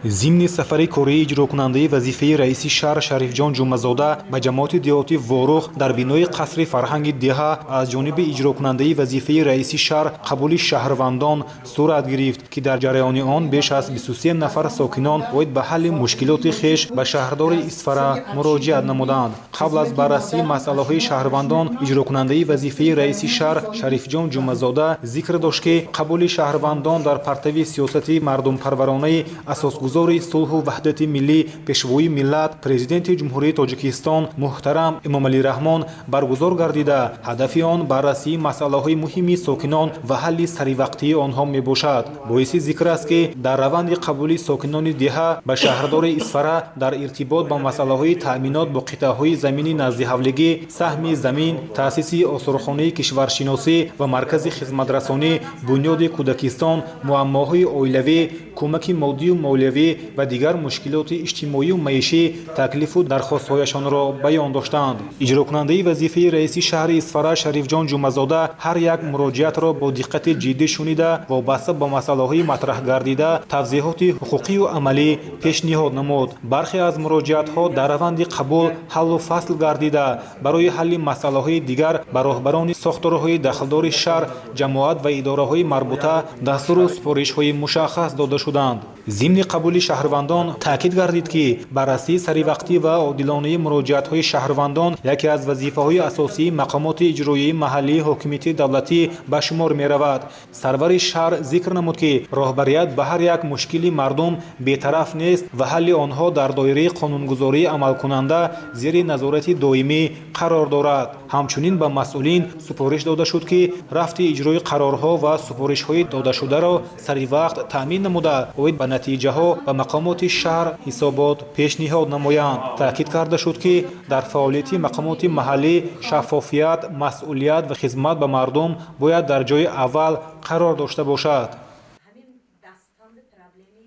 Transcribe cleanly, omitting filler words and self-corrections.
Зимни сафари кории иҷрокунандаи вазифаи раиси шаҳр Шарифҷон Ҷумъазода ба ҷамоати деҳоти Ворух, дар бинои қасри фарҳанги деҳа аз ҷониби иҷрокунандаи вазифаи раиси шаҳр қабули шаҳрвандон сурат гирифт, ки дар ҷараёни он беш аз 23 нафар сокинон оид ба ҳалли мушкилоти хеш ба шаҳрдори Исфара муроҷиат намуданд. Қабл аз баррасии масъалаҳои шаҳрвандон иҷрокунандаи вазифаи раиси шаҳр Шарифҷон Ҷумъазода зикр дошт, ки қабули шаҳрвандон дар партави сиёсати мардумпарваронаи асосгузори сулҳу ваҳдати миллӣ, Пешвои миллат, Президенти Ҷумҳурии Тоҷикистон муҳтарам Эмомалӣ Раҳмон баргузор гардида, ҳадафи он баррасии масъалаҳои муҳими сокинон ва ҳалли саривақтии онҳо мебошад. Боиси зикр аст, ки дар раванди қабули сокинони деҳа ба шаҳрдори Исфара дар иртибот ба масъалаҳои таъминот бо қитъаҳои замини наздиҳавлигӣ, саҳми замин, таъсиси осорхонаи кишваршиносӣ ва маркази хизматрасонӣ, бунёди кӯдакистон, муаммоҳои оилавӣ, кӯмаки моддию молиявӣ ва дигар мушкилоти иҷтимоию маишӣ таклифу дархостҳояшонро баён доштанд. Иҷрокунандаи вазифаи раиси шаҳри Исфара Шарифҷон Ҷумъазода ҳар як муроҷиатро бо диққати ҷиддӣ шунида, вобаста ба масъалаҳои матраҳ гардида тавзеҳоти ҳуқуқию амалӣ пешниҳод намуд. Бархе аз муроҷиатҳо дар раванди қабул ҳаллу фасл гардида, барои ҳалли масъалаҳои дигар ба роҳбарони сохторҳои дахлдори шаҳр, ҷамоат ва идораҳои марбута дастуру супоришҳои мушаххас дода шуданд. Зимни қабули шаҳрвандон таъкид гардид, ки баррасии саривақтӣ ва одилонаи муроҷиатҳои шаҳрвандон яке аз вазифаҳои асосии мақомоти иҷроияи маҳаллии ҳокимияти давлатӣ ба шумор меравад. Сарвари шаҳр зикр намуд, ки роҳбарият ба ҳар як мушкили мардум бетараф нест ва ҳалли онҳо дар доираи қонунгузории амалкунанда зери назорати доимӣ қарор дорад. Ҳамчунин ба масъулин супориш дода шуд, ки рафти иҷрои қарорҳо ва супоришҳои додашударо саривақт таъмин намуда, оид ба натиҷаҳо ба мақомоти шаҳр ҳисобот пешниҳод намоянд. Таъкид карда шуд, ки дар фаъолияти мақомоти маҳаллӣ шаффофият, масъулият ва хизмат ба мардум бояд дар ҷои аввал қарор дошта бошад.